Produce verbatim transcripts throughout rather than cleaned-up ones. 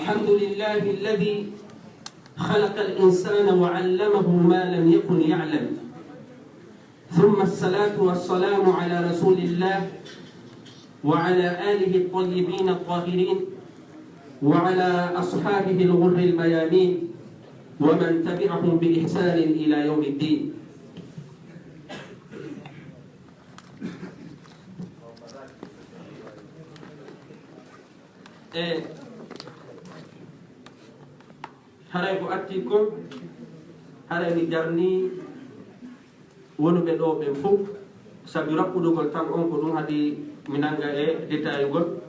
الحمد لله الذي خلق الإنسان وعلمه ما لم يكن يعلم. ثم الصلاة والسلام على رسول الله وعلى آله الطيبين الطاهرين وعلى أصحابه الغر الميامين ومن تبعهم بإحسان إلى يوم الدين. E haray ko atti kon, haray mi jarni wonuɓe ɗo ɓen fof, sabi raɓɓudugol tan on ko ɗum haɗi mi nanga e détailugol.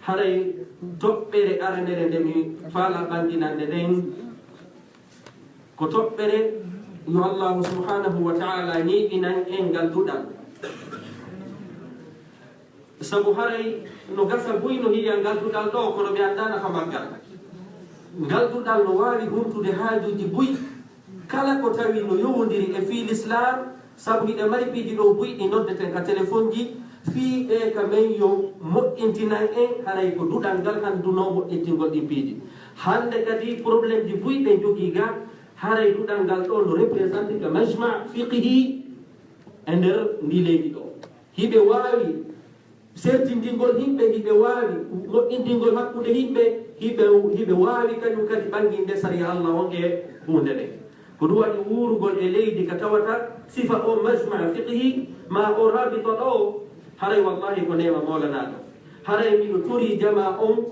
Haray toɓɓere aranere nde mi faala ɓanginande nden, ko toɓɓere yo Allahu subhanahu wa ta'ala ñiiɓinan en ngal duɗal. Sabu haray no gasa buy no hiya ngal duɗal ɗo, kono ɓe anndaa nafa maggal. Ngal duɗal no waawi humtude haajuuji buy, kala ko tawi no yowondiri e fii Lislaam, sabu hiɗa mari piiji ɗo buy ɗi noddeten ka telefonji, fii e ka men yo moƴƴintinan en, haray ko duɗal ngal hanndunoo moƴƴintingol ɗin piiji. Hannde kadi, problèmeji buy ɓe jogii ga, haray duɗal ngal ɗo no représenté ka majma fiqhi e nder ndi leydi ɗo. Hiɓe waawi sertindingol yimɓe, hiɓe waawi moƴƴindingol hakkunde yimɓe, hiɓe, hiɓe waawi kañum kadi ɓannginde sariya Allah on e huunde nden. Ko ɗum waɗi wuurugol e leydi ka tawata sifa o majma fiqhi ma o rabita ɗo, haray wallahi ko neema moolanaaɗo. Haray miɗo torii jamaa on,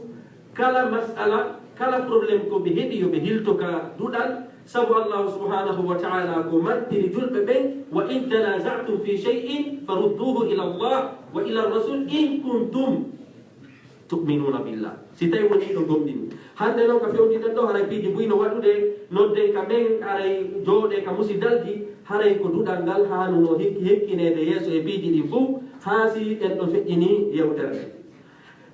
kala mas'ala, kala problème ko ɓe heɓi yo ɓe hilto ka duɗal, sabu Allahu subhanahu wa ta'ala ko mantiri julɓe ɓen, "Wa in tanaza'tum fi shay'in farudduhu ila Allah wa ila rasul in kuntum tu'minuna billah." Si tawi woni ɗo gomɗini. Hannde noon ka fewndinɗen ɗo, haray piiji buy no waɗude, nodden ka men, haray jooɗe ka musidalji, haray ko duɗal ngal haanuno hek-, hekkineede yeeso e piiji ɗin fof, haa si en ɗo feƴƴini yewtere nde.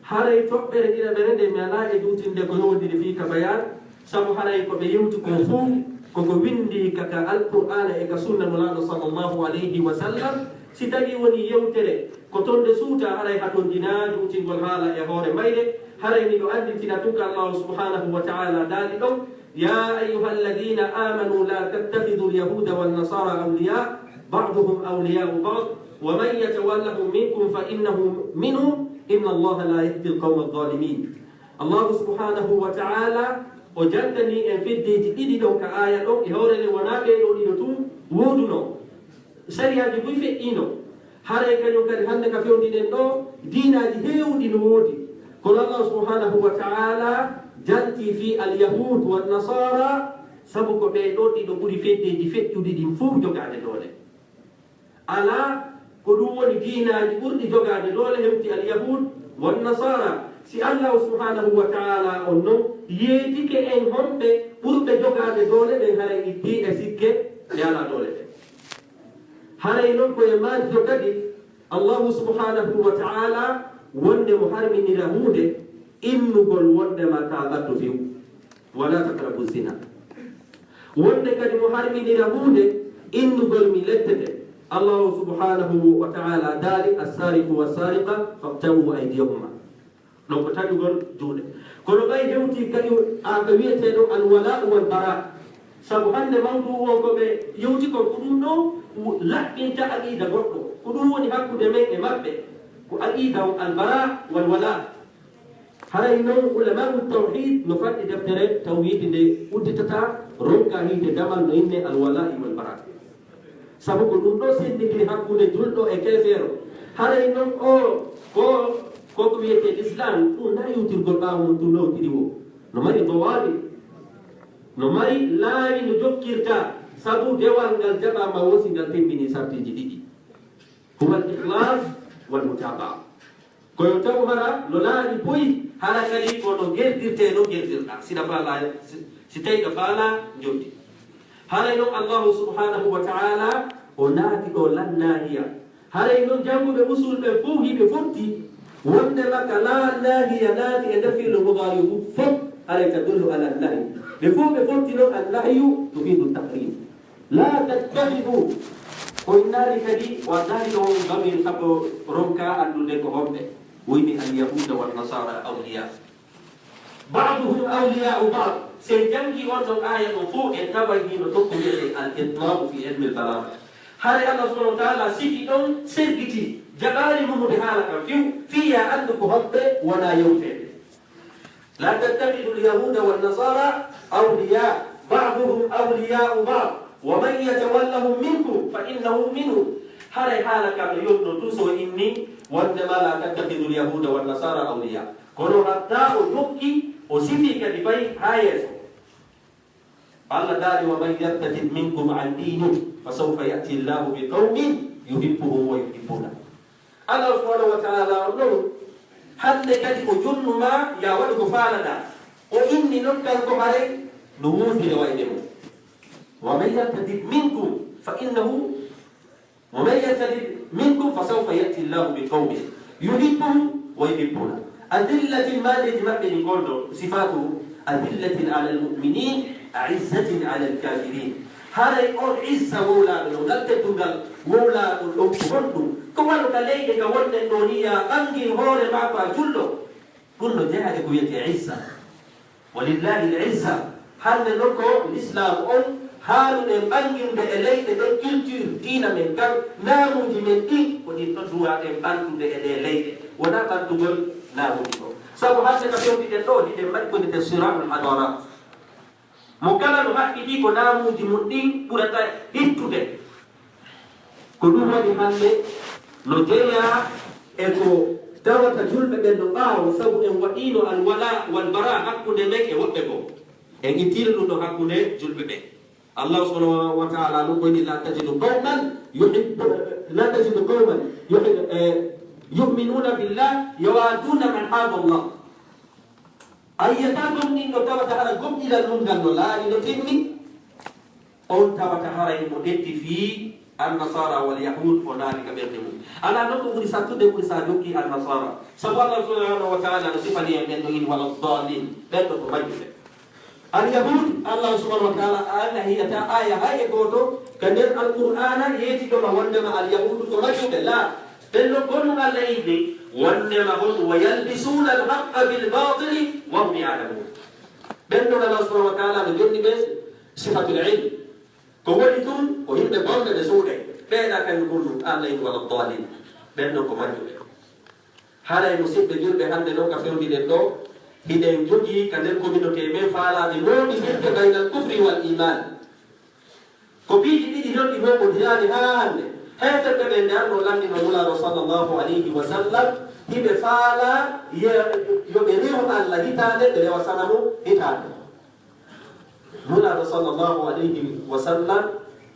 Haray toɓɓere ɗiɗaɓere nde mi alaa e duutinde ko yowondiri fii ka bayaan, sabu haray ko ɓe yewti kon fof koko winndi ka, ka Alqur'aana e ka sunna Nulaaɗo sallallahu alayhi wa sallam. Si tawii woni yewtere ko ton nde suuta, haray hatonjinaa duutingol haala e hoore mayre, haray miɗo anndintina tun ka Allahu subhanahu wa ta'ala daali ɗon, يا أيها الذين آمنوا لا تتخذوا اليهود والنصارى أولياء بعضهم أولياء بعض ومن يتولهم منكم فإنه منهم إن الله لا يهدي القوم الظالمين. Allahu subhanahu wa ta'ala o janngani en feddeeji ɗiɗi ɗon ka aaya ɗon, e hoore nde wonaa ɓee ɗoo ɗiɗo tun woodunoo. Sariyaaji buy feƴƴiino. Haray kañum kadi hannde ka fewndinɗen ɗo, diinaaji heewɗi no woodi. Kono Allah subhanahu wa ta'ala janti fii al-Yahud wa Nasara, sabu ko ɓee ɗoo ɗiɗo ɓuri feddeeji feƴƴuɗi ɗin fow jogaade doole. Alaa ko ɗum woni diinaaji ɓurɗi jogaade doole hewti al-Yahud wa Nasara. Si Allah subhanahu wa ta'ala on non yeetike en honɓe ɓurɓe jogaade doole ɓen, haray itti e sikke ɓe alaa doole ɓen. Haray non ko e majjo kadi Allahu subhanahu wa ta'ala wonde mo harminira huunde innugol wonde ma taa ɓaddo few, wala taqrabu zina. Wonde kadi mo harminira huunde innugol mi lettete. Allahu subhanahu wa ta'ala daali, "As-sariqu was-sariqa faqta'u aydiyahuma." Ɗon ko taƴugol juuɗe. Kono ɓay hewti kadi a ka wiyeteeɗo al-wala'u wal-bara'. Sabu hannde mawdu o ko ɓe yewti kon, ko ɗum ɗo laɓɓinta aqiida goɗɗo. Ko ɗum woni hakkunde men e maɓɓe. Ko aqiida on al-bara' wal-wala'. Haray non ulama'u tawhid no faɗɗi deftere tawhid nde udditata ronka hiite damal no inne al-wala'i wal-bara'. Sabu ko ɗum ɗo senndindiri hakkunde julɗo e keefeero. Haray non o ko, ko ko wiyetee Islam, ɗum na iwtirgol ɓaawo mum ɗum lowtiri wo. No mari dawaabit, no mari laawi no jokkirta, sabu dewal ngal jaɓaama wo si ngal temmini sartiiji ɗiɗi. Huwa al-ikhlas wal-mutaba'a. Ko yo taw hara no laaɓi buy, hara kadi ko no gerdirtee, no gerdirɗaa. Si ɗa faalaa, si, si tawi ɗa faalaa, njotti. Haray non Allahu subhanahu wa ta'ala o naati ɗo lan naahiya. Haray non jannguɓe usul ɓe fow hiɓe fotti wonde maka lan naahiya naati e nder fi'lu mudaari fow, haray tadullu ala nahyi. Ɓe fow ɓe fotti non an nahyu tufidu tahrim. La tattakhidhu. Ko innaali kadi, o addaali ɗo on damir sabu ronka anndude ko honɓe. Woni al-yahuda wan nasara awliya. Ba'd بعضهم أولياء بعض. Si en janngii on ɗon aaya ɗon fow, en taway hino tokko wi'etee al-itnaabu fi ilmil balaaga. Haray Allah subhanahu wa ta'ala sifi ɗon sergiti, jaɓaali mumude haala kan fiw, fii ya anndu ko hoɓɓe wonaa yewteede. لا تتخذوا اليهود والنصارى أولياء بعضهم أولياء بعض ومن يتولهم منكم فإنه منهم. Haray haala kan no yonno tun so inni wondema لا تتخذوا اليهود والنصارى أولياء. Kono hatta o jokki, o sifi kadi fay haa yeeso. Allah daali, ومن يرتد منكم عن دينه فسوف يأتي الله بقوم يحبهم ويحبونه. Allah subhanahu wa ta'ala on non, hande kadi o jonnu ma ya waɗu ko faalaɗaa. O inni non kanko haray no wuufire wayde mo. ومن يرتد منكم فإنه ومن يرتد منكم فسوف يأتي الله بقوم يحبهم ويحبونه. أذلة, maandeeji maɓɓe ɗi gonɗo sifaatu, أذلة على المؤمنين أعزة على الكافرين. Haray on izza wowlaaɗo ɗon, ngal teddungal wowlaaɗo ɗon ko honɗum? Ko wano ka leyɗe ka wonɗen ɗoo ni, ya ɓangin hoore maa ko a julɗo. Ɗum no jeyaa e ko wiyetee izza. ولله العزة. Hannde non ko Lislaam on haanuɗen ɓannginde e leyɗe ɗen culture diina men kan, naamuuji men ɗin, ko ɗin ɗon duwaaɗen ɓantude e ɗee leyɗe, wonaa ɓantugol naamuuji ɗo. Sabu hannde ka fewtiɗen ɗo, hiɗen mari ko wiyetee siraaul hadaaraat. Mo kala no haɓɓitii ko naamuuji mun ɗin ɓurata hittude. Ko ɗum waɗi hannde no jeyaa e ko tawata julɓe ɓen no ɓaawo, sabu en waɗiino alwala wal bara hakkunde men e woɓɓe goo. En ittiino ɗum ɗo hakkunde julɓe ɓen. Allah subhanahu wa ta'ala no ko woni, لا تجد قوما يحب-، لا تجد قوما يحب-، eh, يؤمنون بالله يوادون من حاد الله. A yi'ataa gomɗinɗo tawata hara gomɗinal mun ngal no laaɓi, no timmi, on tawata haray mo ƴetti fii Annasaara wal Yahuud, o naali ka ɓernde mum. Alaa non ko ɓuri sattude, ɓuri sa jokki Annasaara. Sabu Allah subhanahu wa ta'ala no sifani en ɓen ɗo in wala daalliin, ɓen ɗo ko majjuɓe. Al Yahuud, Allah subhanahu wa ta'ala, an a yi'ataa aaya hay e gooto ka nder Alqur'aana yeetiiɗo ma wondema Al Yahuud ko majjuɓe, laa. Ɓen ɗon ko honɗum Allah inni? Wondema honɗum? ويلبسون الحق بالباطل وهم يعلمون. Ɓen ɗon Allah subhanahu wa ta'ala no jonni ɓe sifatul ilm. Ko woni tun ko yimɓe bonɓe ɓe suuɗay. Ɓeeɗa kañum honɗum? Allah inni ولا الضالين. Ɓen ɗon ko majjuɓe. Haray musiɓɓe julɓe hannde non ka fewndi ɗen ɗo, hiɗen jogii ka nder communauté men faalaaɓe moɗi hirde بين الكفر والإيمان. Ko piiji ɗiɗi non ɗi moɓondiraani haa hannde. Heeferɓe ɓen nde arno lanndino Nulaaɗo sallallahu alayhi wa sallam, hiɓe faalaa ye-, yo ɓe rewu Allah hitaande, ɓe rewa sanamu hitaande. Nulaaɗo sallallahu alayhi wa sallam,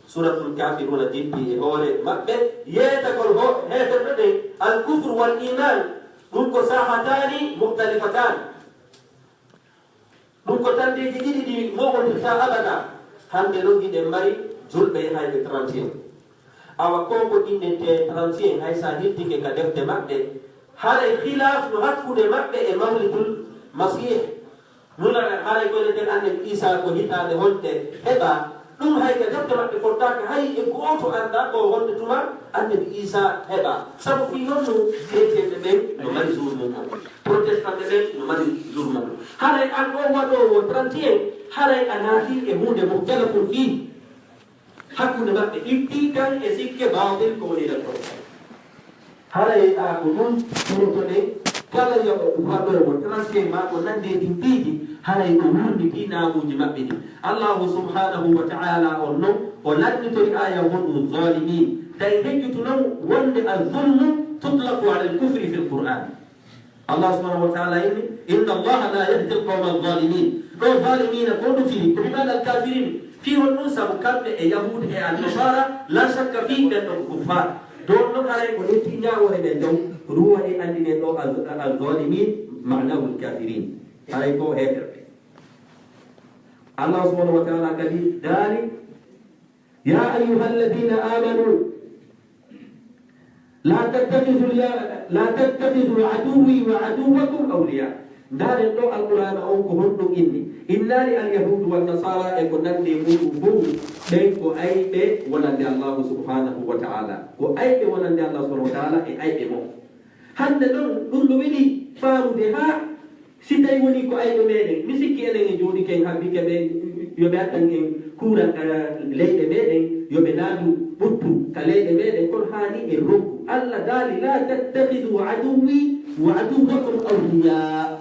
Suuratul Kaafiruuna jippi e hoore maɓɓe, yeetagol ho-, heeferɓe ɓen, al kufru wal iimaan, ɗum ko saahataani mukhtalifataani. Ɗum ko tandeeji ɗiɗi ɗi moɓondirtaa abada. Hannde non hiɗen mari julɓe yahayɓe trente et un. Awa ko ko innetee trente et un, hay sa hirtike ka defte maɓɓe, haray khilaaf no hakkunde maɓɓe e Mawlidul Masiih. Nulaaɗo haray ko innetee Annabi Iisaa ko hitaande honde heɓaa. Ɗum hay ka defte maɓɓe fottaaka, hay e gooto anndaa ko honde tuma Annabi Iisaa heɓaa. Sabu fii honɗum? Chrétienɓe ɓen no mari jour mum on. Protestantɓe ɓen no mari jour mum on. Haray an on waɗoowo trente et un, haray a naatii e huunde mukhtalafun fii. Hakkunde maɓɓe itti kan e sikke baatil ko woni nder ton. Haray a ko ɗum hurotoɗen kala yo waɗoowo trente et un maa ko nande e ɗin piiji, haray o wurnitii naamuuji maɓɓe ɗin. Allahu subhanahu wa ta'ala on non, o lannitori aaya honɗum? Zaalimiin. Tawi hejjutu non wonde az-zulmu tutlaqu ala al-kufri fil Qur'an. Allah subhanahu wa ta'ala inni, إن الله لا يهدي القوم الظالمين. Ɗo zaalimiina ko ɗum fii, ko bi maana al-kaafiriin. Fii honɗum? Sabu kamɓe e Yahuud e Annasaara, laa shakka fii ɓen ɗon ko kuffaar. Ɗon non haray ko ƴetti ñaawoore nden ɗon, ɗum waɗi anndinen ɗo az-, az-zaalimiin, maanaahu al-kaafiriin. Haray ko heeferɓe. Allah subhanahu wa ta'ala kadi daali, يا أيها الذين آمنوا لا تتخذوا، لا تتخذوا عدوي وعدوكم أولياء. Ndaaren ɗo Alqur'aana on ko honɗum inni. Innaali al-yahuudu wan-nasaara e ko nanndi e muɗum fow, ɓen ko ayɓe wonande Allaahu subhaanahu wa ta'aala. Ko ayɓe wonande Allaahu subhaanahu wa ta'aala e ayɓe mo. Hannde ɗon, ɗum no weli faamude haa Si tawi woni ko ayɓe meɗen, mi sikki enen e jooɗi ken habbike ɓe, yo ɓe addan en kuuran ka leyɗe meɗen, yo ɓe naadu ɓuttu ka leyɗe meɗen, kono haani en rokku. Allah daali, "La tattakhidhu aduwwi wa aduwwakum awliya."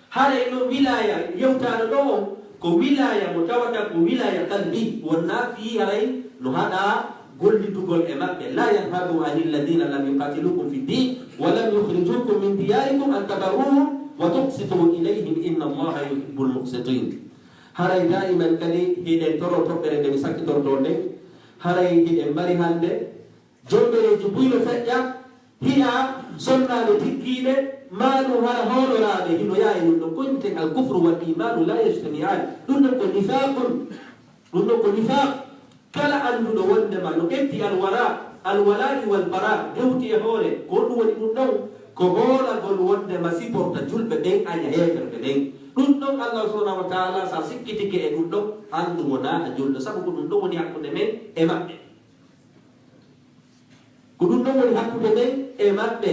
Haray no wilaya yewtaano ɗo on, ko wilaya mo tawata ko wilaya qalbi, wonna fii haray no haɗa gollitugol e maɓɓe. "La yanhaakum anil ladina lam yuqatilukum fi ddin wa lam yukhrijukum min diyarikum an tabarruhum wa tuqsitu ilayhim inna Allaha yuhibbul muqsitin." Haray daiman kadi hiɗen toro toɓɓere nde mi sakkitorto nden. Haray hiɗen mari hande jombereeji buy no feƴƴa, hiya sonnaaɓe tiggiiɓe, maa ɗum hara hooloraaɓe hino yaha e ɗum ɗon. Ko inneten al kufru wal imaanu la yajtami'aan. Ɗum ɗon ko nifaaqun. Ɗum ɗon ko nifaaq. Kala annduɗo wondema no ƴetti alwara, alwalaa'i wal bara, dewti e hoore, ko ɗum woni ɗum ɗon, ko hoolagol wondema siporta julɓe ɓen, aña heeferɓe ɓen. Ɗum ɗon Allah subhanahu wa ta'ala, sa sikkitike e ɗum ɗon, anndu wonaa a julɗo, sabu ko ɗum ɗon woni hakkunde men e maɓɓe. Ko ɗum ɗon woni hakkunde men e maɓɓe.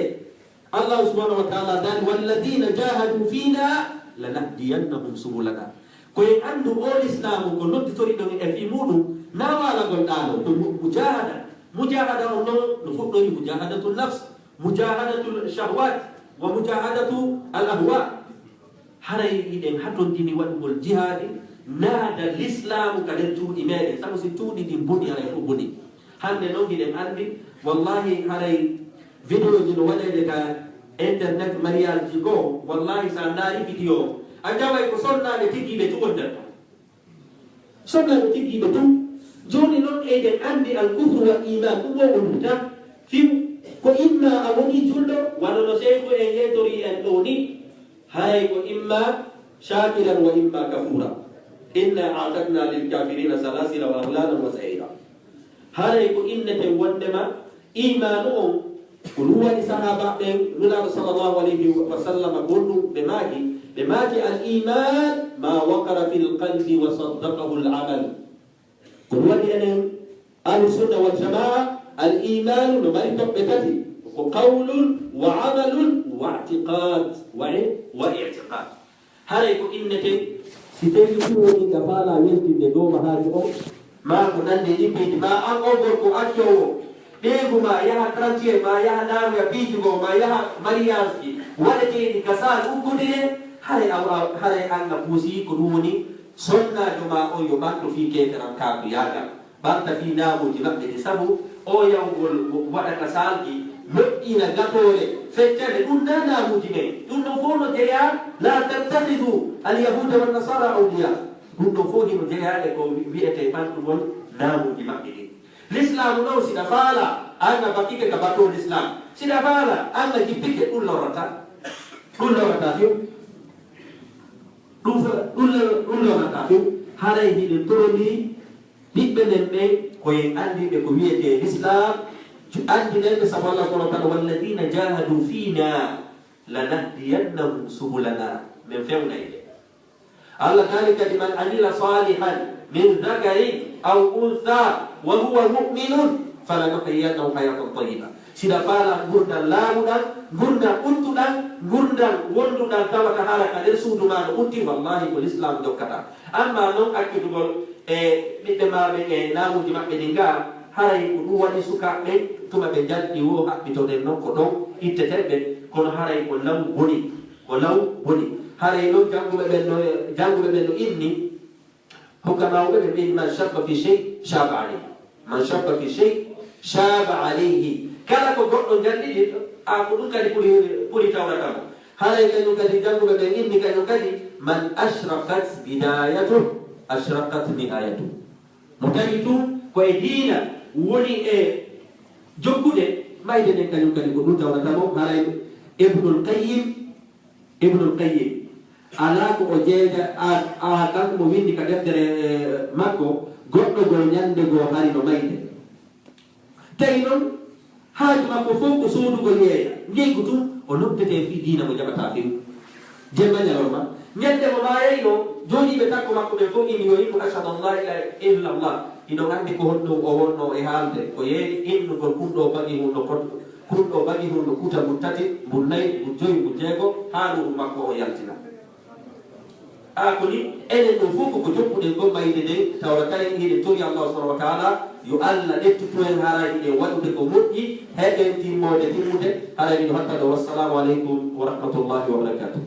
Allah subhanahu wa ta'ala daali, "Walladina jahadu fina lanahdiyannahum subulana." Ko en anndu o lislaamu ko nodditori ɗon e fii muɗum, na waalagol ɗaano, ko mu-, mujahada. Mujahada on non no fuɗɗori mujahadatu nafs, mujahadatu shahwat, wa mujahadatu al ahwa. Haray hiɗen hatondini waɗugol jihaadi, naada lislaamu ka nder cuuɗi meɗen, sabu si cuuɗi ɗin boni, haray fof boni. Hannde non hiɗen anndi, wallahi, haray vidéo ji no waɗeede ka internet, mariage ji goo, wallahi, sa ndaari vidéo o, a taway ko sonnaaɓe tigi ɓe cuɓondirta. Sonnaaɓe tigi ɓe tun. Jooni non eɗen anndi al kufru wal iman, ɗum o ɗum ta. Fim, ko imma a woni julɗo, wano no seyku en yeetori en ɗo ni. Haray ko imma shakiran wa imma kafura. Inna a'tadna lil kafirina salasila wa aghlalan wa sa'ira. Haray ko inneten wondema imaanu on, ko ɗum waɗi sahaaba ɓen, Nulaaɗo sallallahu alayhi wa sallam, ko ɗum ɓe maaki, ɓe maaki, "Al iman ma waqara fil qalbi wa saddaqahu al amal." Ko ɗum waɗi enen Ahlu Sunna wal Jamaa, al imaanu no mari toɓɓe tati, ko qawlun wa amalun wa i'tiqad, wa i-, wa i'tiqad. Haray ko inneten, si tawii ɗum woni ka faalaa weltinde dooma haaju on, maa ko nande ɗin piiji, maa an on gorko accoowo, ɓeyngu maa yaha trente et un, maa yaha ndaaroya piiji goo, maa yaha mariage ji waɗeteeɗi ka saal ukkuɗi ɗe, haray a, a, haray an a puusii ko ɗum woni sonnaajo maa on yo ɓanto fii keeferankaaku yaagal. Ɓanta fii naamuuji maɓɓe ɗi, sabu o yawgol waɗa ka saalji, moƴƴina gatoore, feccere, ɗum na naamuuji men. Ɗum ɗon fof no jeyaa, "La tattakhidhu al yahuda wan nasara awliya." Ɗum ɗon fof hino jeyaa e ko wi-, wi'etee ɓantugol naamuuji maɓɓe ɗin. Lislaamu non, siɗa faala, an a bakkike ka batoo Lislaam. Siɗa faala, an a jippike, ɗum lorrata. Ɗum lorrata few. Ɗum fe-, ɗum le-, ɗum lorrata few. Haray hiɗen torondiri ɓiɓɓe men ɓen, ko en anndiɓe ko wiyetee Lislaam, ju-, anndinen ɓe, sabu Allah subhanahu wa ta'ala, "Walladina jahadu fina lanahdiyannahum subulana." Men fewnay ɓe. Allah daali kadi, "Man amila salihan min dhakarin aw untha wa huwa mu'minun falanuhyiyannahu hayatan tayyiba." Siɗa faala ngurndan laaɓuɗan, ngurndan ɓuttuɗan, ngurndan wonduɗan tawata hara ka nder suudu maa no ɓutti, wallahi ko Lislaam jokkata. Amma non accitugol e ɓiɓɓe maa ɓen e naamuuji maɓɓe ɗin gaa, haray ko ɗum waɗi sukaaɓe ɓen, tuma ɓe njalti woo haɓɓitoɗen non ko ɗon itteten ɓe, kono haray ko law boni, ko law boni. Haray non jannguɓe ɓen no, jannguɓe ɓen no inni, Hukamaaɓe ɓe mbiyi, "Man shabba fi shay, shaba alayhi. Man shabba fi shay, shaba alayhi." Kala ko goɗɗo njanɗini, a ko ɗum kadi ɓuri, ɓuri tawrata mo. Haray kañum kadi jannguɓe ɓen inni kañum kadi, "Man ashraqat bidayatuh, ashraqat nihayatuh." Mo tawi tun ko e diina woni e jokkude, mayde nden kañum kadi ko ɗum tawrata mo. Haray Ibnul Qayyim Ibnul Qayyim, alaa ko o jeeja, a, a, kanko mo winndi ka deftere, eh, makko, goɗɗo goo ñannde goo hari no mayde. Tawi noon, haaju makko fof ko soodugol yeeya, ngeygu tun, o noddatee fii diina mo jaɓataa few. Jemma ñalorma, ñannde mo maayayno, jooɗiiɓe takko makko ɓen fof ini yo innu, "Ashhadu an laa ilaaha illallah." Hiɗon anndi ko honɗum o wonnoo e haalde, ko yeeyi innugol ɗum ɗoo bagi mum no foti. Ɗum ɗo bagi hon no kuuta mum tati, mum nayi, mum joyi, mum jeego, haa ruuhu makko o yaltina. Haa ko ni, enen ɗo fof koko joppuɗen kon mayde nden, tawra kay hiɗen tori Allah subhanahu wa ta'ala, yo Allah ƴettu to en haray hiɗen waɗude ko moƴƴi, heɓen timmoode timmude, haray miɗo hatta ɗo. Wassalamu aleykum wa rahmatullahi wa barakatuh.